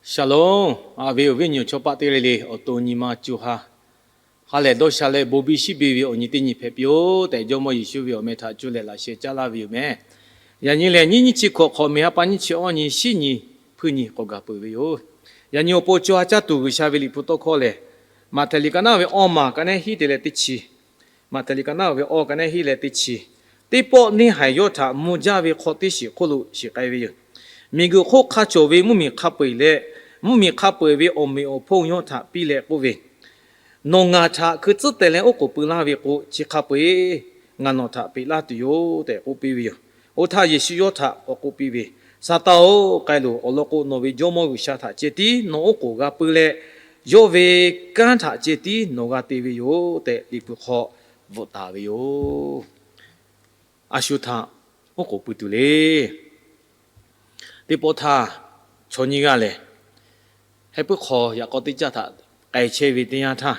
Shalom, a ve awˬ viˉ awˬ nyi awˬ chawˇ paˆ teˇ g'aˇ le le, awˬ to nyi ma co ha, ha lehˬ dawˇ sha leh bon biˇ shiˉ biˇ ve awˬ nyi teˇ nyi hpehꞈ piˇ-oˆ tehꞈ, Jawˇmawˇ Yeˍsuˆ ve awˬ meh htaꞈ cuˇ leh laꞈ sheh caˉ laˇ ve yoˬ meh. Yaꞈ nyi lehˬ, nyiˇ nyiˇ chi hkawꞈ hk'awꞈ, meˬ ha pa nyiˇ chi awˇ nyi, shiˉ nyi, hpuiˇ nyi k'awꞈ gaˬ peuˬ ve yoˬ. Yaꞈ nyi awˬ pon co ha caˇ tuˬ G'uiˬsha ve Liꞈ hpu tawˇ hkawˇ lehˬ, Maꞈhtehˍ liꞈ ka naˆ ve awˇ maˬ ka nehˉ hiˉ te leh teˇ chi, Maꞈhtehˍ liꞈ ka naˆ ve awˇ ka nehˉ hiˉ leh teˇ chi, teˇ pawˆ neˇ haiˬ yawˇ htaꞈ mvuh jaˇ ve hk'aw teˇ shiˍ hk'oˆ lo shiˍ k'ai ve yoˬ. Miˬguiˬ hk'oˆ hk'a cawˬ ve mvuhˇmiˬ hk'a peu-eˬ leh, mvuhˇmiˬ hk'a peu-eˬ ve awˬ meꞈ awˬ hponˇ yawˇ htaꞈ piˇ leh k'oˆ ve, Nawˬ ngaˬ htaꞈ hkui tcuhˉ teh leh oˉ k'oˍ pui laˇ ve k'o, chi hk'a peu-eˬ ngaˬ nawˬ htaꞈ peꞈ laˇ tuˬ yoˬ tehꞈ k'oˆ piˇ ve yoˬ. Oˇ htaˇ Yeˍsuˆ yawˇ htaꞈ k'awꞈ k'oˆ piˇ ve, Saˍtanˍ-oˬ, k'ai loˬ. Awˬ lawn k'o, nawˬ ve jawˇmawˇ G'uiˬsha htaꞈ ceh tiˉ nawˬ oˉ k'oˍ g'a pui leh, yawˇ ve kanˉ htaꞈ ceh tiˉ nawˬ g'a te ve yoˬ tehꞈ, Liꞈ hpu hk'aw bvuhꞈ taˍ ve yoˬ. A shu htaꞈ oˉ k'oˍ pui tuˬ le. Teˇ pawˆ htaˇ, chaw nyiˇ g'aˇ lehˬ, heh puiˉ hk'aw yaꞈ k'aw teˇ caˇ htaꞈ k'ai chehˇ ve teˇ yanˇ htaˇ,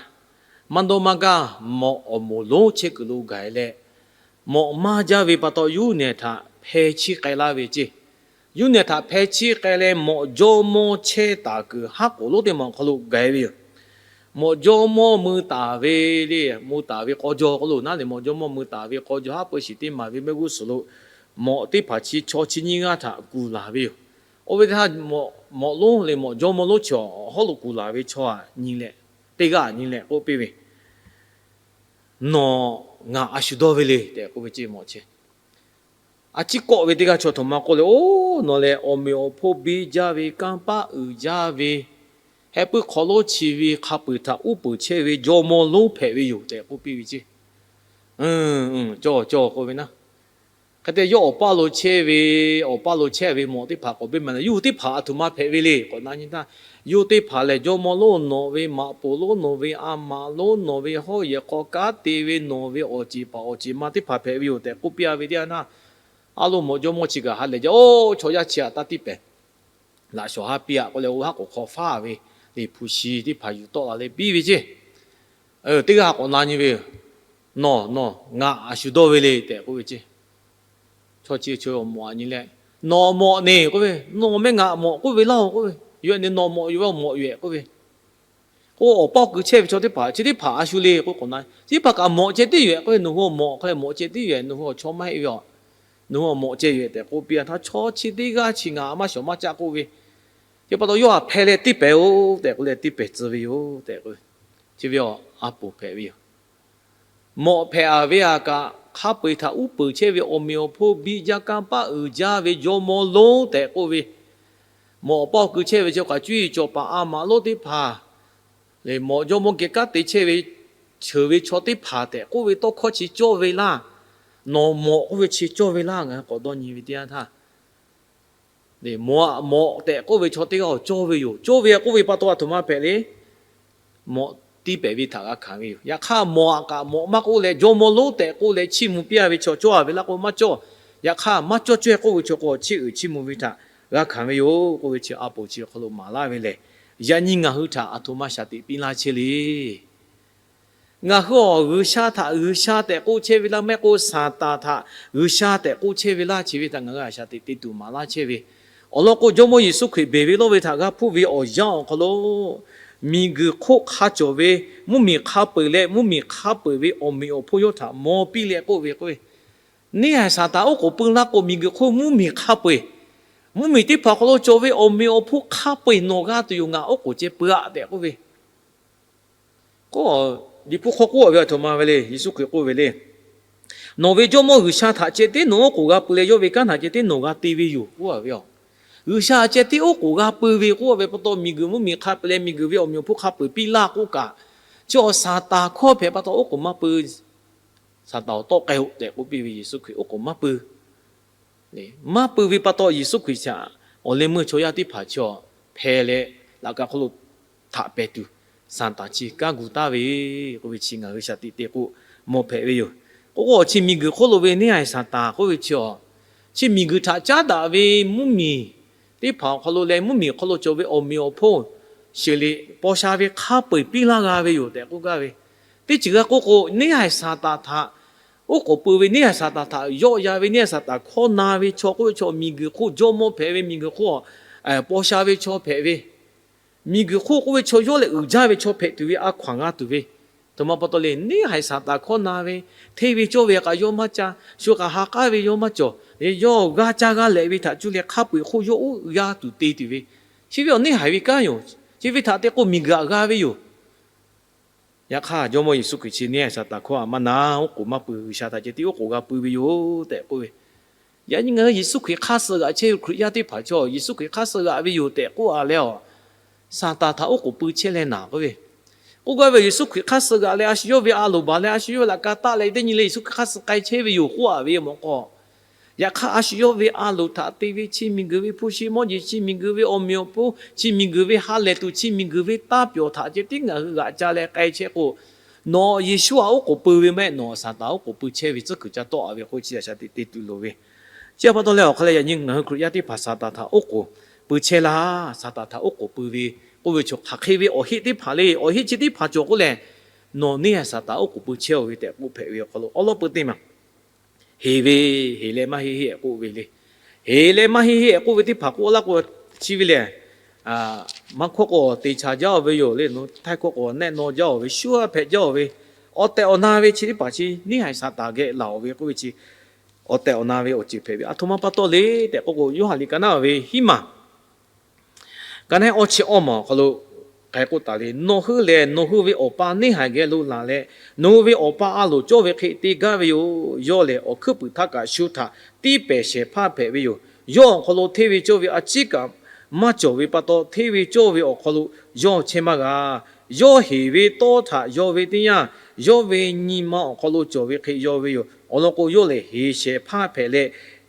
maˇ dawˇ maˇ gaˇ mawꞈ awˬ moˍ lonˉ chehˇ kuiˬ lo gaˬ leh, mawꞈ maˇ jaˇ ve pa taw yuˇ nehˬ htaꞈ hpeh chiˇ k'ai laˇ ve ceˇ. Yuˇ nehˬ htaꞈ hpeh chiˇ k'ai leh, mawꞈ jawˇmawˇ chehˇ taˍ kuiˬ haˉ k'oˍ lonˉ teˇ maˬ awˬ hk'aw lo gaˬ-e ve yoˬ. Mawꞈ jawˇmawˇ mui taˍ ve le, mui taˍ ve k'aw jaw k'oˆ lo naˉ le, mawꞈ jawˇmawˇ mui taˍ ve k'aw jaw haˉ pui shiˍ teˇ maˬ ve mehˆ g'uˇ suhˍ lo, mawꞈ teˇ hpaˍ chi chaw chi nyiˇ g'aˇ htaꞈ kuˬ laˬ ve yoˬ. Oˇ ve teˇ htaˇ, mawꞈ lonˉ le, mawꞈ jawˇmawˇ lonˉ chi awˬ hawˉ lo kuˬ laˬ ve chaw aꞈ nyi leh, teˇ g'aˇ aꞈ nyi leh k'oˆ piˇ ve, Nawˬ ngaˬ a shu dawˇ ve le tehꞈ k'oˆ ve ceˇ mawꞈ chi. A ciˉ kawˆ ve teˇ g'aˇ chaw htoꞈ ma k'oˆ leh, Oˬ, nawˬ lehˬ awˬ meꞈ awˬ hponˇ biˇ jaˇ ve, kanˇ paˆ uiˍ jaˇ ve, heh puiˉ hk'aw lonˉ chi ve hk'a peu-eˬ htaꞈ uˉ peunˍ chehˇ ve jawˇmawˇ lonˉ hpehꞈ ve yoˬ tehꞈ k'oˆ piˇ ve ceˇ. Cawˬ cawˬ k'oˆ ve naˉ, hk'e te yawˇ awˬ paˇ lo chehˇ ve, awˬ paˇ lo chehˇ ve mawꞈ teˇ hpaˍ k'awꞈ biˇ maˍ leh, Yawˇ hui teˇ hpaˍ aˬ htoꞈ ma hpehꞈ ve le k'awꞈ na nyi htaˇ, Yawˇ hui teˇ hpaˍ lehˬ jawˇmawˇ lonˉ, nawˬ ve maꞈ poˍ lonˉ, nawˬ ve a maꞈ lonˉ, nawˬ ve hawˉ yehˬ hk'aw kanˉ te ve, nawˬ ve awˬ ceˬ paˍ awˬ ceˬ ma teˇ hpaˍ hpehꞈ ve yoˬ tehꞈ k'oˆ piˇ-a ve teˇ yanˇ htaˇ, a lo mawꞈ jawˇmawˇ chi kaꞈ ha lehˬ jaˇ, Oˬ, chaw yaˇ chi aꞈ taˇ tiˇ pehˍ. Laꞈ shawˍ haˉ piˇ-a k'oˆ leh, oˇ haˉ k'oˍ hk'aw faˉ ve liꞈ hpu shi teˇ hpaˍ yuˬ tawˆ la leh piˇ ve ceˇ. Teˇ g'aˇ k'awꞈ na nyi ve, Nawˬ, nawˬ ngaˬ a shu dawˇ ve le tehꞈ k'oˆ ve ceˇ. Chaw chi chaw awˬ mawꞈ aꞈ nyi leh, Nawˬ mawꞈ neˬ k'oˆ ve, Nawˬ meh ngaˬ mawꞈ k'oˆ ve laˇ-oˬ k'oˆ ve, yawˇ nyi nawˬ mawꞈ yoˬ ve, awˬ mawꞈ yoˬ-ehꞈ k'oˆ ve, k'o, awˬ paˇ kuˬ chehˇ ve chaw teˇ hpaˍ chi teˇ hpaˍ a shu le k'oˆ k'awꞈ na. Chi teˇ hpaˍ kaꞈ mawꞈ ceh tiˉ yoˬ-ehꞈ k'oˆ ve, Nawˬ hui awˬ mawꞈ hk'a leh mawꞈ ceh tiˉ yoˬ-ehꞈ, nawˬ hui awˬ chaw maˇ heˆ ve aˬ. Nawˬ hui awˬ mawꞈ ceh yoˬ-ehꞈ tehꞈ k'oˆ piˇ-a htaˇ, chaw chi teˇ g'aˇ chi ngaˬ maˇ shawˍ maˇ caˆ k'oˆ ve, chi pa taw yawˇ htaꞈ hpeh leh tiˇ pehˍ-oˬ tehꞈ k'oˆ leh tiˇ pehˍ tcuh ve yoˬ tehꞈ k'oˆ ve, chi ve a poˍ hpehꞈ ve yoˬ. Mawꞈ hpehꞈ-a ve aꞈ kaꞈ, hk'a peu-eˬ htaꞈ uˉ peunˍ chehˇ ve awˬ meꞈ awˬ hponˇ biˇ jaˇ, kanˇ paˆ uiˍ jaˇ ve jawˇmawˇ lonˉ tehꞈ k'oˆ ve, mawꞈ awˬ paˇ awˬ kuˬ chehˇ ve chaw kaꞈ cuˇ yiˍ cawˬ paˍ a maꞈ lonˉ teˇ hpaˍ lehˬ, mawꞈ jawˇmawˇ geh kanˉ te chehˇ ve, cheuˬ ve chaw teˇ hpaˍ tehꞈ k'oˆ ve tawˇ hkawˇ chi cawˇ ve laˇ. Nawˬ mawꞈ k'oˆ ve chi cawˇ ve laˇ, ngaˬ hui k'awꞈ dawˇ nyi ve teˇ yanˇ htaˇ, mawꞈ aꞈ mawꞈ tehꞈ k'oˆ ve chaw teˇ g'aˇ awˬ cawˇ ve yoˬ. Cawˇ ve k'oˆ ve pa taw aˬ htoꞈ ma hpehꞈ le. Mawꞈ tiˇ pehˍ ve htaꞈ g'a hkanˍ ve yoˬ. Yaꞈ hk'aˇ, mawꞈ aꞈ kaꞈ mawꞈ maˇ k'oˆ leh, jawˇmawˇ lonˉ tehꞈ k'oˆ leh chiˇ mvuh piˇ-a ve chaw cawˇ-a ve laˇ k'o maˇ cawˇ. Yaꞈ hk'aˇ, maˇ cawˇ caweh k'oˆ ve chaw k'o, chiˇ uiˍ chiˇ mvuh ve htaꞈ g'a hkanˍ ve yoˬ k'oˆ ve chi a poˍ chi awˬ hk'aw lo maˍ laˇ ve lehˬ, yaꞈ nyi ngaˬ hui htaꞈ aˬ htoꞈ ma shaˍ tiꞈ piˇ laˇ chehˇ le. Ngaˬ hui awˬ G'uiˬsha htaꞈ G'uiˬsha tehꞈ k'oˆ chehˇ ve laˇ, maˇ heˆ k'o Saˍtanˍ htaꞈ G'uiˬsha tehꞈ k'oˆ chehˇ ve laˇ, chi ve htaꞈ ngaˬ hui a shaˍ tiꞈ te tuˬ maˍ laˇ chehˇ ve. Awˬ lawn k'o, Jawˇmawˇ Yeˍsuˆ Hkriꞈ beˬ ve lawˇ ve htaꞈ g'a hpuˇ ve awˬ yanˇ awˬ hk'aw lo, miˬguiˬ hk'oˆ hk'a cawˬ ve mvuhˇmiˬ hk'a peu-eˬ leh mvuhˇmiˬ hk'a peu-eˬ ve awˬ meꞈ awˬ hponˇ yawˇ htaꞈ maw piˇ leh k'oˆ ve k'o, Neˇ haiˬ Saˍtanˍ oˉ k'oˍ pui laˇ k'o, miˬguiˬ hk'oˆ mvuhˇmiˬ hk'a peu-eˬ, mvuhˇmiˬ teˇ hpaˍ awˬ hk'aw lo cawˬ ve awˬ meꞈ awˬ hponˇ hk'a peu-eˬ nawˬ g'a tuˬ yoˬ, ngaˬ oˉ k'oˍ ceh pui-aꞈ tehꞈ k'oˆ ve. K'o, Liꞈ hpu hk'aw k'oˆ ve aˬ htoꞈ ma ve le. Yeˍsuˆ Hkriꞈ k'oˆ ve le, Nawˬ ve Jawˇmawˇ G'uiˬsha htaꞈ ceh tiˉ nawˬ oˉ k'oˍ g'a pui leh, yawˇ ve kanˉ htaꞈ ceh tiˉ nawˬ g'a te ve yoˬ k'oˆ ve aˬ. G'uiˬsha ceh tiˉ oˉ k'oˍ g'a pui ve k'oˆ ve pa taw, miˬguiˬ mvuhˇmiˬ hk'a peu-eˬ leh miˬguiˬ ve awˬ meꞈ awˬ hponˇ hk'a peu-eˬ piˇ laˇ k'oˆ kaꞈ, chi awˬ Saˍtanˍ hkawˇ hpehꞈ pa taw oˉ k'oˍ maˇ pui. Saˍtanˍ awˬ tawˆ k'ai-oˬ tehꞈ k'oˆ piˇ ve Yeˍsuˆ Hkriꞈ oˉ k'oˍ maˇ pui. Maˇ pui ve pa taw, Yeˍsuˆ Hkriꞈ chi awˬ leh meuˇ chaw yaˇ teˇ hpaˍ chi awˬ hpeh leh laꞈ ka hk'oˆ lo htaꞈ pehˍ tuˬ, Saˍtanˍ chi kanˉ gu taˍ ve k'oˆ ve chi ngaˬ hui shaˍ tiꞈ te k'o mawˬ hpehꞈ ve yoˬ. K'o, k'o, chi miˬguiˬ hk'oˆ lo ve neˇ haiˬ Saˍtanˍ k'oˆ ve chi awˬ, chi miˬguiˬ htaꞈ caˉ daꞈ ve mvuhˇmiˬ teˇ hpaˍ awˬ hk'aw lo leh mvuhˇmiˬ hk'aw lo cawˬ ve awˬ meꞈ awˬ hponˇ, sheˍ liꞈ paw sha ve hk'a peu-eˬ piˇ laˇ g'a ve yoˬ tehꞈ k'oˆ gaˇ ve. Teˇ ceuˬ g'a k'oˆ k'o, neˇ haiˬ Saˍtanˍ htaꞈ oˉ k'oˍ pui ve, neˇ haiˬ Saˍtanˍ htaꞈ yawˆ yan ve, neˇ haiˬ Saˍtanˍ hkawˇ na ve chaw k'oˆ ve chaw, miˬguiˬ hk'oˆ jawˇmawˇ hpehꞈ ve, miˬguiˬ hk'oˆ paw sha ve chaw hpehꞈ ve, Miˬguiˬ hk'oˆ k'oˆ ve chaw yawˇ lehˬ uiˍ jaˇ ve chaw hpehꞈ tuˬ ve a hkaw-anˬ g'a tuˬ ve, aˬ htoꞈ ma pa taw le, neˇ haiˬ Saˍtanˍ hkawˇ na ve, hteˇ ve cawˇ ve kaꞈ yawˇ maˇ ca, shu kaꞈ ha k'aˉ ve yawˇ maˇ cawˬ, yawˇ g'a ca g'a lehꞈ ve htaꞈ cuˇ leh hk'a peu-eˬ hk'oˆ yawˇ oˉ g'a tuˬ te tuˬ ve, chi ve awˬ neˇ haiˬ ve kanˉ yoˬ. Chi ve htaꞈ te k'o miˬguiˬ aꞈ g'a ve yoˬ. Yaꞈ hk'aˇ, Jawˇmawˇ Yeˍsuˆ Hkriꞈ chi neˇ haiˬ Saˍtanˍ hkawˇ a maˇ na, oˉ k'oˍ maˇ pui, G'uiˬsha htaꞈ ceh tiˉ oˉ k'oˍ g'a pui ve yoˬ tehꞈ k'oˆ ve. Yaꞈ nyi ngaˬ hui Yeˍsuˆ Hkriꞈ hk'aˇ suh g'aꞈ chehˇ ve Hkriꞈ yaˇ teˇ hpaˍ chaw, Yeˍsuˆ Hkriꞈ hk'aˇ suh g'aꞈ ve yoˬ tehꞈ k'oˆ a leh a, Saˍtanˍ htaꞈ oˉ k'oˍ pui chehˇ leh naˬ k'oˆ ve. K'oˆ gaˇ ve, Yeˍsuˆ Hkriꞈ hk'aˇ suh g'aꞈ leh a shu yawˇ ve a loˍ baˬ leh a shu yawˇ ve laꞈ ka taˆ leh teˇ nyi le Yeˍsuˆ Hkriꞈ hk'aˇ suh k'ai chehˇ ve yoˬ k'oˆ a ve mawˬ k'o, yaꞈ hk'aˇ a shu yawˇ ve a loˍ htaꞈ te ve chi miˬguiˬ ve hpu shi mawˇ jeˬ, chi miˬguiˬ ve awˬ meꞈ awˬ hponˇ, chi miˬguiˬ ve ha lehˬ tuˬ, chi miˬguiˬ ve taˇ pyawˬ htaꞈ ceh tiˉ ngaˬ hui g'aꞈ ca leh k'ai chehˇ k'o, nawˬ Yeˍsuˆ htaꞈ oˉ k'oˍ pui ve maˇ heˆ, nawˬ Saˍtanˍ oˉ k'oˍ pui chehˇ ve tcuhˉ kuiˬ ca tawˆ a ve k'oˆ chi a shaˍ tiꞈ te tuˬ loˍ ve. Chi a pa taw leh awˬ hk'aw leh yaꞈ nyi ngaˬ hui Hkriꞈ yaˇ teˇ hpaˍ Saˍtanˍ htaꞈ oˉ k'oˍ pui chehˇ laˇ. Saˍtanˍ htaꞈ oˉ k'oˍ pui ve k'oˆ ve chaw hk'aˬ hk'e ve awˬ heˆ teˇ hpaˍ le. Awˬ heˆ chi teˇ hpaˍ cawˬ k'oˆ lehˬ, nawˬ neˇ haiˬ Saˍtanˍ oˉ k'oˍ pui chehˇ-oˬ ve tehꞈ k'oˆ hpehꞈ ve awˬ hk'aw lo awˉ lawˉ peu teˇ maˬ heˍ ve, heˍ leh maˇ heˆ heˆ k'oˆ ve le. Heˍ leh maˇ heˆ heˆ k'oˆ ve teˇ hpaˍ k'oˆ laˇ k'o, chi ve lehˬ, maˇ hkawˇ k'o te cha jaˇ-oˬ ve yoˬ le, htaiˇ hkawˇ k'o nehˆ naw jaˇ-oˬ ve, shuˉ-a hpehꞈ jaˇ-oˬ ve, awˬ tehˬ awˬ na ve chi teˇ hpaˍ chi neˇ haiˬ Saˍtanˍ geh laˬ-oˬ ve k'oˆ ve chi, awˬ tehˬ awˬ na ve awˬ ceuˬ hpehꞈ ve. Aˬ htoꞈ ma pa taw le tehꞈ k'oˆ k'o, Yoˇhanˬ liꞈ ka naˉ ve hiˉ maˬ ka naˉ awˇ chi awˇ maˬ awˬ hk'aw lo hk'aˬ hk'e k'oˆ taˍ le, Nawˬ hui lehˬ nawˬ hui ve awˬ pa neˇ haiˬ geh lo laˬ leh, nawˬ hui ve awˬ pa a loˍ cawˇ ve hk'e te gaˇ ve yoˬ. Yawˇ lehˬ awˬ hkuiˉ puiˍ htaˇ kaꞈ shu htaꞈ tiˇ pehˍ shehˍ hpaˇ hpehꞈ ve yoˬ. Yawˇ awˬ hk'aw lo hteˇ ve cawˇ ve a ciˉ kaꞈ maˇ cawˬ ve pa taw, hteˇ ve cawˇ ve awˬ hk'aw lo yawˇ chehˇ maˇ g'a. Yawˇ heˍ ve tawˇ htaꞈ yaw ve teˇ yanˇ, yawˇ ve nyi ma awˬ hk'aw lo cawˬ ve hk'e yaw ve yoˬ. Awˬ lawn k'o, yawˇ lehˬ heˍ shehˍ hpaˇ hpehꞈ leh,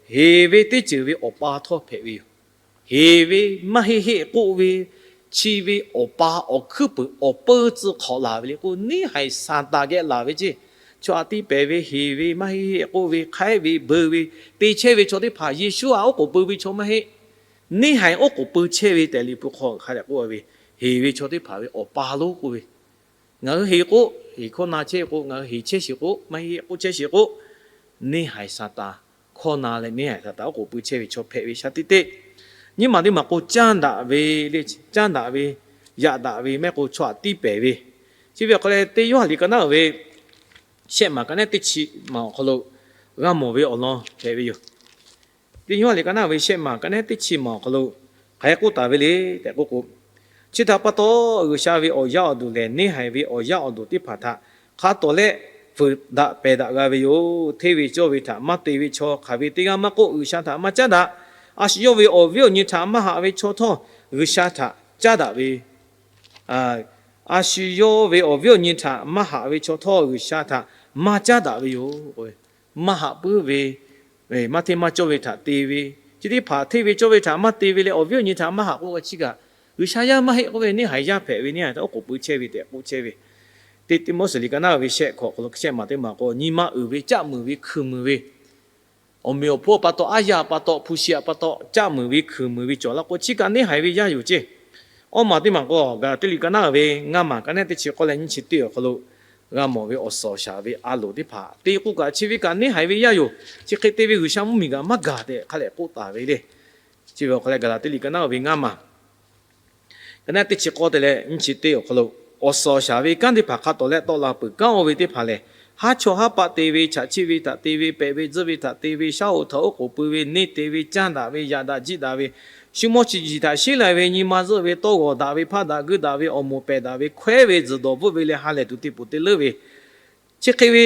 heˍ ve teˇ ceuˬ ve awˬ pa htawˇ hpehꞈ ve yoˬ. Heˍ ve maˇ heˆ heˆ k'oˆ ve, chi ve awˬ pa awˬ hkuiˉ puiˍ awˬ peuˇ tcuh hk'awꞈ laˬ ve le k'o, neˇ haiˬ Saˍtanˍ geh laˬ ve ceˇ. Chaw htaꞈ tiˇ pehˍ ve, heˍ ve, maˇ heˆ heˆ k'oˆ ve, hk'aiˉ ve, beuˬ ve, te chehˇ ve chaw teˇ hpaˍ Yeˍsuˆ htaꞈ oˉ k'oˍ pui ve chaw maˇ heˆ. Neˇ haiˬ oˉ k'oˍ pui chehˇ ve tehꞈ Liꞈ hpu hk'aw hk'a dehꞈ k'oˆ ve, heˍ ve chaw teˇ hpaˍ ve awˬ pa lonˉ k'oˆ ve. Ngaˬ hui heˍ k'o, heˍ hkawˇ na chehˇ k'o, ngaˬ hui heˍ chehˇ sheˍ k'o, maˇ heˆ k'oˆ chehˇ sheˍ k'o, neˇ haiˬ Saˍtanˍ hkawˇ na leh neˇ haiˬ Saˍtanˍ oˉ k'oˍ pui chehˇ ve chaw hpehꞈ ve shaˍ tiꞈ teˇ. Nyiˇ maˬ teˇ maˬ k'o, caˇ daꞈ ve le, caˇ daꞈ ve, yaꞈ daꞈ ve, maˇ heˆ k'o chaw htaꞈ tiˇ pehˍ ve. Chi ve awˬ hk'aw leh teˇ Yoˇhanˬ liꞈ ka naˉ ve shehˆ maˬ ka naˉ teˇ chi maˬ awˬ hk'aw lo g'a mawˬ ve awˬ lawn hpehꞈ ve yoˬ. Teˇ Yoˇhanˬ liꞈ ka naˉ ve shehˆ maˬ ka naˉ teˇ chi maˬ awˬ hk'aw lo hk'aˬ hk'e k'oˆ taˍ ve le tehꞈ k'oˆ k'o, Chi htaꞈ pa taw, G'uiˬsha ve awˬ yaˇ awˬ duˬ lehˬ, neˇ haiˬ ve awˬ yaˇ awˬ duˬ teˇ hpaˍ htaꞈ hk'a tawˍ lehˆ fuiˍ daꞈ pehˬ daꞈ g'a ve yoˬ. Hteˇ ve cawˇ ve htaꞈ maˇ te ve chaw hk'aˬ ve teˇ g'aˇ maˇ k'oˆ, G'uiˬsha htaꞈ maˇ caˉ daꞈ. A shu yawˇ ve awˬ viˉ awˬ nyi htaꞈ maˇ haꞈ ve chaw htawˇ, G'uiˬsha htaꞈ caˉ daꞈ ve, a shu yawˇ ve awˬ viˉ awˬ nyi htaꞈ maˇ haꞈ ve chaw htawˇ, G'uiˬsha htaꞈ maˇ caˉ daꞈ ve yoˬ. Maˇ haꞈ puiˉ ve, maˇ hteˇ maˇ cawˇ ve htaꞈ te ve, chi teˇ hpaˍ hteˇ ve cawˇ ve htaꞈ maˇ te ve leh awˬ viˉ awˬ nyi htaꞈ maˇ haꞈ k'oˆ g'a chi kaꞈ, G'uiˬsha yaˇ maˇ heˆ k'oˆ ve, neˇ haiˬ yaˇ hpehꞈ ve, neˇ haiˬ htaꞈ oˉ k'oˍ pui chehˇ ve tehꞈ k'oˆ chehˇ ve. Teˇ Tiˆmoˉseˍ liꞈ ka naˉ ve shehˆ hkawꞈ hk'aw lo shehˆ maˬ teˇ maˬ k'o, nyi ma uiˍ ve, caˆ muiˬ ve, hkuiˬ muiˬ ve, awˬ meꞈ awˬ hponˇ pa taw, aˉ yaˇ pa taw, hpu shi pa taw, caˆ muiˬ ve, hkuiˬ muiˬ ve cawˬ laˇ k'o, chi kaꞈ neˇ haiˬ ve yaˇ yoˬ ceˇ. Awˇ maˬ teˇ maˬ k'o, Gaˍlaˍtiˆ liꞈ ka naˉ ve ngaˇ maˬ ka naˉ teˇ chi k'awˇ leh nyiˇ chi teˇ awˬ hk'aw lo g'a mawˬ ve awˬ suhˍ awˬ shaˍ ve a loˍ teˇ hpaˍ te k'oˆ kaꞈ, chi ve kaꞈ neˇ haiˬ ve yaˇ yoˬ. Chi hk'e te ve G'uiˬsha mvuhˇmiˬ kaꞈ maˇ gaˬ tehꞈ hk'a lehꞈ k'oˆ taˍ ve le. Chi ve awˬ hk'aw leh Gaˍlaˍtiˆ liꞈ ka naˉ ve ngaˇ maˬ ka naˉ teˇ chi k'awˇ te leh nyiˇ chi teˇ awˬ hk'aw lo, awˬ suhˍ awˬ shaˍ ve kanˉ teˇ hpaˍ hk'a tawˍ leh tawˆ la peuˬ kanˉ oˇ ve teˇ hpaˍ lehˬ, haˉ chawˇ haˉ paˆ te ve, chaꞈ chiˆ ve htaꞈ te ve, pehꞈ ve tzuhˆ ve htaꞈ te ve, shaˉ hoꞈ htaꞈ oˉ k'oˍ pui ve, neˇ te ve, caˇ daꞈ ve, yaꞈ daꞈ jiˆ daꞈ ve, shu mawˇ chi jiˬ htaꞈ sheˉ lai ve, nyi ma zuhˆ ve, tawˇ g'awˬ daꞈ ve, hpaˇ daꞈ guiˇ daꞈ ve, awˬ moˍ pehˬ daꞈ ve, hkawehˉ ve, tzuhˬ dawˬ bvuhˆ ve leh ha lehˬ tuˬ teˇ poˍ teˇ leuˉ ve, chi hk'e ve,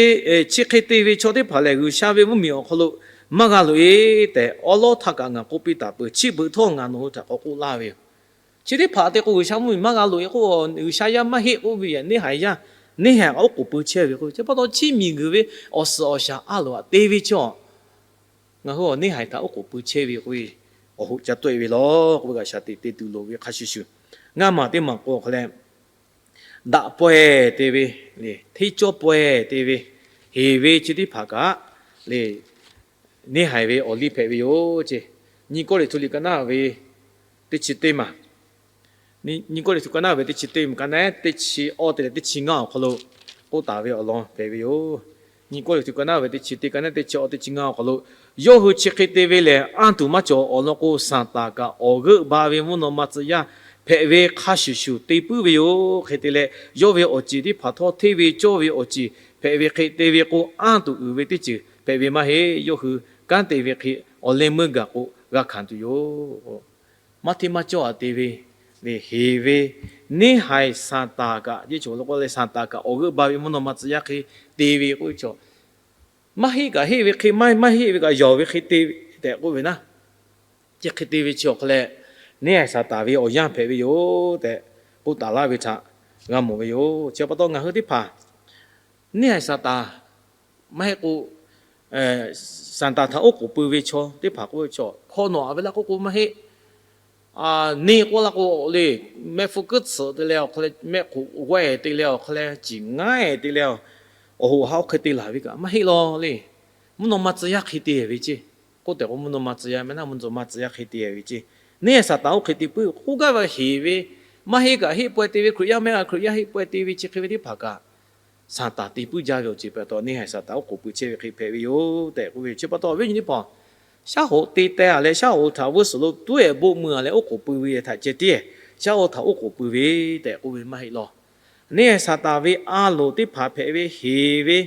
chi hk'e te ve chaw teˇ hpaˍ lehˬ, G'uiˬsha ve mvuhˇmiˬ awˬ hk'aw lo maˇ g'a loꞈ-e tehꞈ, awˉ lawˉ htaˇ kaꞈ ngaˬ k'oˆ piˇ taˍ peuˬ. Chi beuꞈ htawˇ ngaˬ nawˬ hui htaꞈ k'awꞈ k'oˆ laˇ ve yoˬ. Chi teˇ hpaˍ te k'o, G'uiˬsha mvuhˇmiˬ maˇ g'a loꞈ-e k'o, G'uiˬsha yaˇ maˇ heˆ k'oˆ ve, neˇ haiˬ yaˇ, neˇ haiˬ kaꞈ oˉ k'oˍ pui chehˇ ve k'o, chi pa taw chi miˬguiˬ ve awˬ suhˍ awˬ shaˍ a loˍ htaꞈ te ve chaw, ngaˬ hui awˬ neˇ haiˬ htaꞈ oˉ k'oˍ pui chehˇ ve k'oˆ ve, awˬ hoꞈ ca tawˆ-e ve law k'oˆ ve g'a shaˍ tiꞈ te tuˬ loˍ ve hk'a shuˍ shuˍ, ngaˇ maˬ teˇ maˬ k'o hk'a leh, daꞈ pawehˇ te ve, hteˇ cawˇ pawehˇ te ve, heˍ ve chi teˇ hpaˍ kaꞈ le, neˇ haiˬ ve awˬ liˇ hpehꞈ ve yoˬ ceˇ. Nyiˇ Kawˇrenˍhtuˆ liꞈ ka naˉ ve teˇ chi teˇ maˬ, Nyiˇ Kawˇrenˍhtuˆ ka naˉ ve teˇ chi teˇ maˬ ka naˉ teˇ chi awˇ te leh teˇ chi ngaˇ awˬ hk'aw lo k'oˆ taˍ ve awˬ lawn hpehꞈ ve yoˬ. Nyiˇ Kawˇrenˍhtuˆ ka naˉ ve teˇ chi teˇ ka naˉ teˇ chi awˇ teˇ chi ngaˇ awˬ hk'aw lo, yawˇ hui chi hk'e te ve lehˬ, anˇ tuˬ maˇ cawˬ. Awˬ lawn k'o, Saˍtanˍ kaꞈ awˬ g'euˆ ba ve mvuhˇ naw ma tcuh yaˇ hpehꞈ ve hk'a shuˍ shuˍ te puiˉ ve yoˬ. Hk'e te leh, yawˇ ve awˬ ceˬ teˇ hpaˍ htawˇ hteˇ ve cawˇ ve awˬ ceˬ hpehꞈ ve hk'e te ve k'o, anˇ tuˬ uiˍ ve teˇ ceuˬ hpehꞈ ve maˇ heˆ. Yawˇ hui kanˉ te ve hk'e awˬ leh meuˇ gaˬ k'o g'a hkanˍ tuˬ yoˬ. Maˇ hteˇ maˇ cawˇ a te ve le, heˍ ve neˇ haiˬ Saˍtanˍ kaꞈ, yeˇ cawˬ lo k'oˆ leh Saˍtanˍ kaꞈ awˬ g'euˆ ba ve mvuhˇ naw ma tcuh yaˇ hk'e te ve k'oˆ ve chaw, maˇ heˆ kaꞈ heˆ ve hk'e, maˇ maˇ heˆ ve kaꞈ yonˍ ve hk'e te tehꞈ k'oˆ ve naˉ, chi hk'e te ve chi awˬ hk'aw leh, neˇ haiˬ Saˍtanˍ ve awˬ yanˇ hpehꞈ ve yoˬ tehꞈ k'oˆ taˍ laˇ ve htaꞈ g'a mawˬ ve yoˬ. Chi pa taw ngaˬ hui teˇ hpaˍ neˇ haiˬ Saˍtanˍ maˇ heˆ k'o, Saˍtanˍ htaꞈ oˉ k'oˍ pui ve chaw teˇ hpaˍ k'oˆ ve chaw, hkawˇ nawˬ aꞈ ve laˇ k'oˆ k'o maˇ heˆ. Neˇ k'oˆ laˇ k'o le, mehˆ hpfuhˇ kuiˉ tsuhꞈ te leh awˬ hk'aw leh, mehˆ hk'oꞈ g'awehˇ te leh awˬ hk'aw leh, ciˍ ngaˉ te leh, awˬ hoꞈ ha oˇ hk'e te laˬ ve kaꞈ maˇ heˆ law le. Mvuhˇ naw ma tcuh yaˇ hk'e te ve ceˇ. K'oˆ tehꞈ k'o, mvuhˇ naw ma tcuh yaˇ maˇ heˆ, mvuhˇ naw ma tcuh yaˇ hk'e te ve ceˇ. Neˇ haiˬ Saˍtanˍ oˇ hk'e te puiˉ k'oˆ gaˇ ve heˍ ve, maˇ heˆ kaꞈ heˆ pawehˇ te ve, Hkriꞈ yaˇ maˇ heˆ kaꞈ Hkriꞈ yaˇ heˆ pawehˇ te ve chi hk'e ve teˇ hpaˍ kaꞈ, Saˍtanˍ te puiˉ jaˇ ve awˬ ceuˬ pa taw neˇ haiˬ Saˍtanˍ oˉ k'oˍ pui chehˇ ve hk'e hpehꞈ ve yoˬ tehꞈ k'oˆ ve. Chi pa taw awˬ viˉ awˬ nyi teˇ hpaˍ, shaˉ hoꞈ te teh a leh shaˉ hoꞈ htaꞈ vuiˇ suhˍ lo tuˉ ehˍ boˆ mui a leh oˉ k'oˍ pui ve htaꞈ ceh tiˉ, shaˉ hoꞈ htaꞈ oˉ k'oˍ pui ve tehꞈ k'oˆ ve maˇ heˆ law. Neˇ haiˬ Saˍtanˍ ve a loˍ teˇ hpaˍ hpehꞈ ve heˍ ve,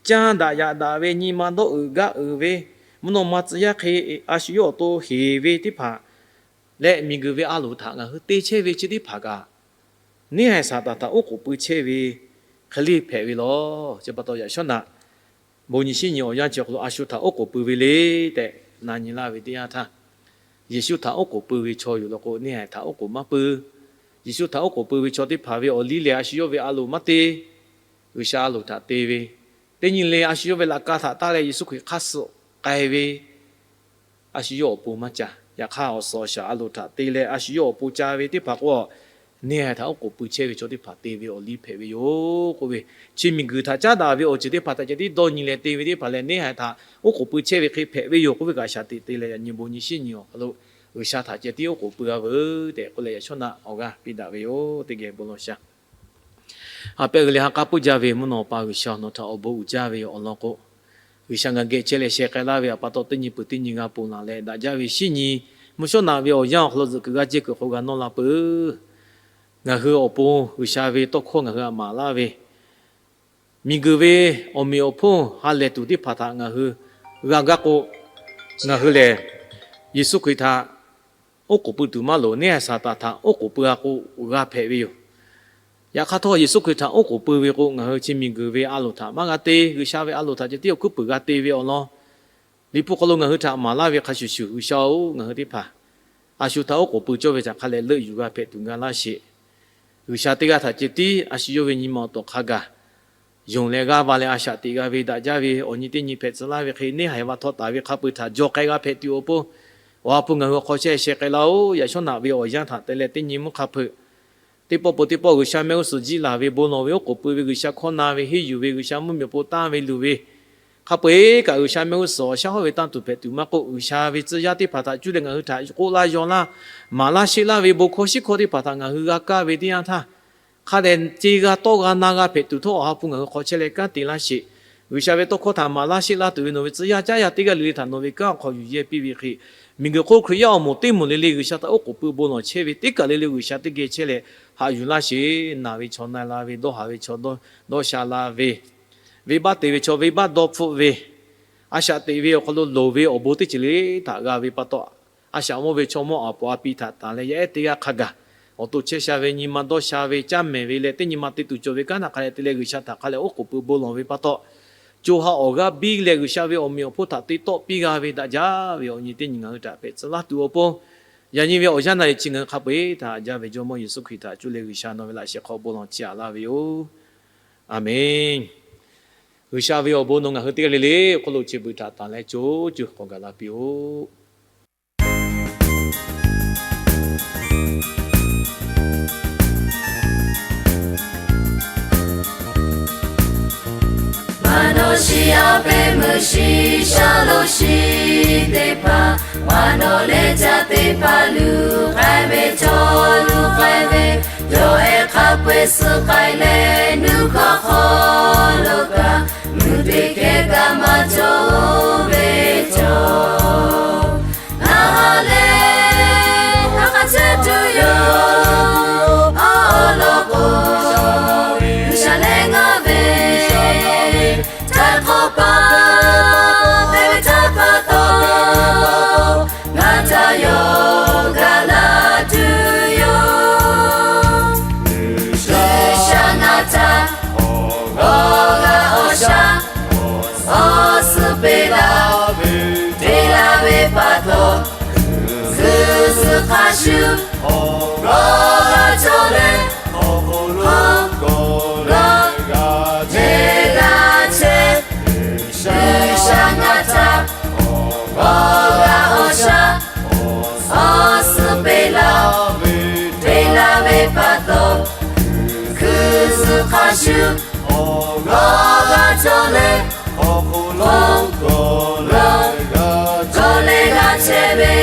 caˇ daꞈ yaꞈ daꞈ ve, nyi ma dawˇ uiˍ gaˇ uiˍ ve, mvuhˇ naw ma tcuh yaˇ hk'e a shu yawˇ awˬ to heˍ ve teˇ hpaˍ leh miˬguiˬ ve a loˍ htaꞈ ngaˬ hui te chehˇ ve chi teˇ hpaˍ kaꞈ, neˇ haiˬ Saˍtanˍ htaꞈ oˉ k'oˍ pui chehˇ ve hk'e le hpehꞈ ve law. Chi pa taw yaꞈ shawˉ naꞈ bon nyi shinˉ nyi awˬ yanˇ chi awˬ hk'aw lo a shu htaꞈ oˉ k'oˍ pui ve le tehꞈ na nyi laˇ ve teˇ yanˇ htaˇ, Yeˍsuˆ htaꞈ oˉ k'oˍ pui ve chaw yoˬ law k'o, neˇ haiˬ htaꞈ oˉ k'oˍ maˇ pui. Yeˍsuˆ htaꞈ oˉ k'oˍ pui ve chaw teˇ hpaˍ ve awˬ liˇ lehˬ a shu yawˇ ve a loˍ maˇ te. G'uiˬsha a loˍ htaꞈ te ve, teˇ nyi le a shu yawˇ ve laꞈ ka htaꞈ taˇ leh Yeˍsuˆ Hkriꞈ hk'aˇ suh k'ai ve, a shu yawˇ awˬ pon maˇ ca. Yaꞈ hk'aˇ awˬ suhˍ awˬ shaˍ a loˍ htaꞈ te leh a shu yawˇ awˬ pon ca ve teˇ hpaˍ k'o, neˇ haiˬ htaꞈ oˉ k'oˍ pui chehˇ ve chaw teˇ hpaˍ te ve awˬ liˇ hpehꞈ ve yoˬ k'oˆ ve. Chi miˬguiˬ htaꞈ caˉ daꞈ ve awˬ ceuˬ teˇ hpaˍ htaꞈ ceh tiˉ dawˇ nyi leh te ve teˇ hpaˍ lehˬ, neˇ haiˬ htaꞈ oˉ k'oˍ pui chehˇ ve hk'e hpehꞈ ve yoˬ k'oˆ ve kaꞈ shaˍ tiꞈ te leh, yaꞈ nyi bon nyi shinˉ nyi awˬ hk'aw lo G'uiˬsha htaꞈ ceh tiˉ oˉ k'oˍ pui a veuˬ tehꞈ k'oˆ leh yaꞈ shawˉ naꞈ awˬ g'aˇ piˇ daꞈ ve yoˬ. Teˇ geh bon lawˬ shaˍ. A pehˇ g'uiˬ leh ha k'aˉ puiˉ jaˇ ve mvuhˇ naw pa G'uiˬsha, nawˬ htaꞈ awˬ bon uiˍ jaˇ ve awˬ lawn k'o, G'uiˬsha ngaˬ geh chehˇ leh sheh k'ai laˇ ve awˬ pa taw teˇ nyi peuˬ teˇ nyi g'a ponˬ laˬ leh daꞈ jaˇ ve shinˉ nyi, mvuhˇ shawˉ naꞈ ve awˬ yanˇ awˬ hk'aw lo zuhꞈ kuiˬ g'aˇ jehˇ kuiˬ hk'aw g'a nawˇ la peuˬ. Ngaˬ hui awˬ pon G'uiˬsha ve tawˇ hkawˇ ngaˬ hui htaꞈ maˍ laˇ ve, miˬguiˬ ve awˬ meꞈ awˬ hponˇ ha lehˬ tuˬ teˇ hpaˍ htaꞈ ngaˬ hui g'a gaˇ k'o, ngaˬ hui lehˬ Yeˍsuˆ Hkriꞈ htaꞈ oˉ k'oˍ pui tuˬ maˇ loˍ. Neˇ haiˬ Saˍtanˍ htaꞈ oˉ k'oˍ pui a k'o g'a hpehꞈ ve yoˬ. Yaꞈ hk'aˇ htawˇ Yeˍsuˆ Hkriꞈ htaꞈ oˉ k'oˍ pui ve k'o, ngaˬ hui chi miˬguiˬ ve a loˍ htaꞈ maˇ g'a te, G'uiˬsha ve a loˍ htaꞈ ceh tiˉ awˬ hkuiˉ puiˍ g'a te ve awˬ lawn, Liꞈ hpu hk'aw lo ngaˬ hui htaꞈ maˍ laˇ ve hk'a shuˍ shuˍ, G'uiˬsha-oˬ, ngaˬ hui teˇ hpaˍ a shu htaꞈ oˉ k'oˍ pui cawˇ ve htaꞈ hk'a leh leuˆ yuˬ g'a hpehꞈ tuˬ g'a laˇ sheˍ. G'uiˬsha teˇ g'aˇ htaꞈ ceh tiˉ a shu yawˇ ve nyi ma awˬ tawˍ hk'a gaˬ yonˍ leh g'aˇ va leh a shaꞈ teꞈ g'a ve daꞈ jaˇ ve awˬ nyi teˇ nyi hpehꞈ tcuh laˇ ve hk'e, neˇ haiˬ va htawˇ taˍ ve hk'a peu-eˬ htaꞈ jaw k'ai g'a hpehꞈ tuˬ awˬ pon, Awˬ ha hpu ngaˬ hui awˬ hk'aw chehˇ sheh k'ai laˇ-oˆ. Yaꞈ shawˉ naꞈ ve awˬ yanˇ htaꞈ te leh teˇ nyi mvuhˇ hk'a hpeuꞈ teˇ pawˆ peuˬ teˇ pawˆ G'uiˬsha mehˆ g'uˇ suhˍ jiˇ laˬ ve bon lawˬ ve oˉ k'oˍ pui ve G'uiˬsha hkawˇ na ve henˇ yuˬ ve G'uiˬsha mvuhˇmiˬ awˬ pon tanˇ ve luˬ ve, hk'a peu-eˬ kaꞈ G'uiˬsha mehˆ g'uˇ suhˍ awˬ shaˉ hawˉ ve tanˇ tuˬ hpehꞈ tuˬ maˇ k'oˆ, G'uiˬsha ve tcuh yaˇ teˇ hpaˍ htaꞈ cuˇ leh ngaˬ hui htaꞈ k'oˆ laˇ yaw laˇ, maˍ laˇ sheˆ laˇ ve bon hkawˇ shiˉ hkawˇ teˇ hpaˍ htaꞈ ngaˬ hui g'a kaˇ ve teˇ yanˇ htaˇ, hk'a dehꞈ ce g'a tawˇ g'a na g'a hpehꞈ tuˬ htawˇ Awˬ ha hpu ngaˬ hui hk'aw chehˇ leh kanˉ te laˇ sheˍ. G'uiˬsha ve tawˇ hkawˇ htaꞈ maˍ laˇ sheˆ laˇ tuˬ ve nawˬ ve tcuh yaˇ caˉ yaˇ teˇ g'aˇ le le htaꞈ nawˬ ve kanˉ awˬ hk'aw yuˬ yehˇ piˇ ve hk'e, miˬguiˬ hk'oˆ Hkriꞈ yaˇ awˬ moˍ teˇ moˍ le le G'uiˬsha htaꞈ oˉ k'oˍ pui bon lawˬ chehˇ ve teˇ kaˬ le le G'uiˬsha teˇ geh chehˇ leh haꞈ yuˬ laˇ sheˍ. Naˬ ve chaw na la ve, dawˇ haˍ ve chaw dawˇ sha la ve, venˇbaˆ te ve chaw venˇbaˆ dawˇ hpfuhˆ ve, a shaꞈ teꞈ ve awˬ hk'aw lo loˍ ve awˬ bon teˇ ceuˬ le htaꞈ g'a ve pa taw, a shaꞈ mawˇ ve chaw mawˇ a poˍ a pi htaꞈ tanˍ leh yaˇ ehˉ teˇ g'aˇ hk'a gaˬ awˬ to chehˇ sha ve, nyi ma dawˇ sha ve, caˇ mehˍ ve leh teˇ nyi ma te tuˬ cawˬ ve kanˉ htaꞈ hk'a leh te leh G'uiˬsha htaꞈ hk'a leh oˉ k'oˍ pui bon lawˬ ve pa taw, co ha awˬ g'aˇ biˇ leh G'uiˬsha ve awˬ meꞈ awˬ hponˇ htaꞈ te tawˆ piˇ g'a ve daꞈ jaˇ ve awˬ nyi teˇ nyi ngaˬ hui htaꞈ hpehꞈ tcuh laˇ tuˬ awˬ pon, yaꞈ nyi ve awˬ yanˇ na leh chi ngaˬ hui hk'a peu-eˬ htaꞈ haꞈ jaˇ ve Jawˇmawˇ Yeˍsuˆ Hkriꞈ htaꞈ cuˇ leh G'uiˬsha nawˬ ve laꞈ sheh hk'aw bon lawˬ chiˇ aꞈ laˇ ve yoˬ. Aˍmenˍ. G'uiˬsha ve awˬ bon nawˬ ngaˬ hui teˇ g'aˇ le le awˬ hk'oˆ lo chi beuꞈ htaꞈ tanˍ leh co co k'awꞈ gaˬ la piˇ-oˆ. Maˇ dawˇ shiˍ a pehˉ meuˇ shiˍ shaˉ lo shiˍ teˇ hpaˍ, maˇ dawˇ leh caˇ teˇ hpaˍ luˬ k'ai ve cawˬ luˬ k'ai ve, yawˇ ehˉ hk'a peu-eˬ suh k'ai leh nuˇ hkawˇ hk'aw lo kaꞈ, mvuhˇ teˇ hkeh kaꞈ maˇ cawˬ ve cawˬ. Ngaˬ ha lehˬ ha k'a chehˇ tuˬ yoˬ. hk'a shuˍ, awˬ g'aˇ cawˬ leh, awˬ hk'aw lo gawˬ leh g'a chehˇ, G'uiˬsha ngaˬ htaꞈ awˬ g'aˇ awˬ shaˉ awˬ suhˉ peꞈ laˇ ve, peꞈ laˇ ve pa taw, hkui zuhꞈ hk'a shuˍ, awˬ g'aˇ g'a cawˬ leh, awˬ hk'aw lo gawˬ leh g'a chehˇ ve.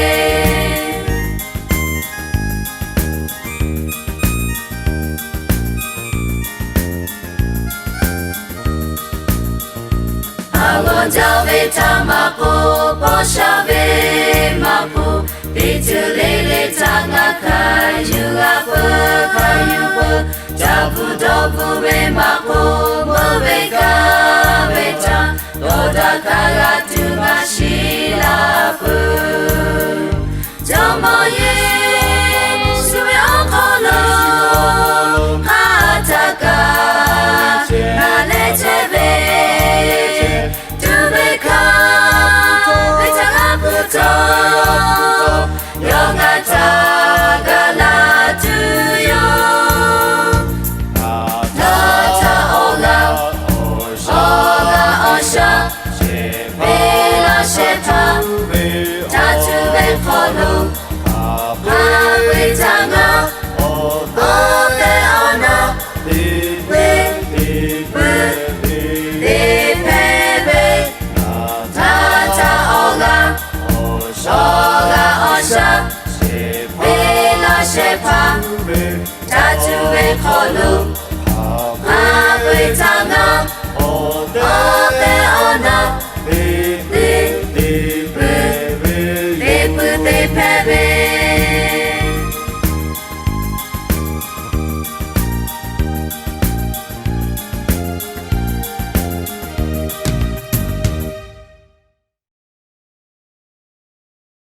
Aˬ g'awˬ jaˇ ve htaꞈ maˇ k'oˆ, paw sha ve maˇ k'oˆ, teˇ ceuˬ le le htaꞈ ngaˬ hk'a yuˬ g'a peuˬ, hk'a yuˬ peuˬ. Ca bvuhˬ dawˇ bvuhˬ ve maˇ k'oˆ, meuˇ ve kaˇ ve htaꞈ dawˇ daꞈ kaꞈ g'a tuˬ g'a shiˍ la peuˬ. Jawˇmawˇ Yeˍsuˆ ve awˬ hk'aw lo hk'a htaꞈ kaꞈ ngaˬ leh chehˇ ve, tuꞈ ve hkaˇ ve htaꞈ g'a hpuˇ htawˇ, yawˇ ngaˬ htaꞈ gaˬ la tuˬ yoˬ. Htaˇ htaˇ awˬ g'aˇ, awˬ g'aˇ awˬ shaˉ, peꞈ laˇ shehˍ hpaˇ, htaˇ tuꞈ ve hk'aw lo, hk'a peu-eˬ htaꞈ ngaˬ awˬ tehˬ awˬ na teꞈ puiˉ teꞈ hpehꞈ ve, htaˇ htaˇ awˬ g'aˇ, awˬ g'aˇ awˬ shaˉ, peꞈ laˇ shehˍ hpaˇ, htaˇ tuꞈ ve hk'aw lo, hk'a peu-eˬ htaꞈ ngaˬ awˬ tehˬ awˬ na teꞈ puiˉ teꞈ hpehꞈ ve,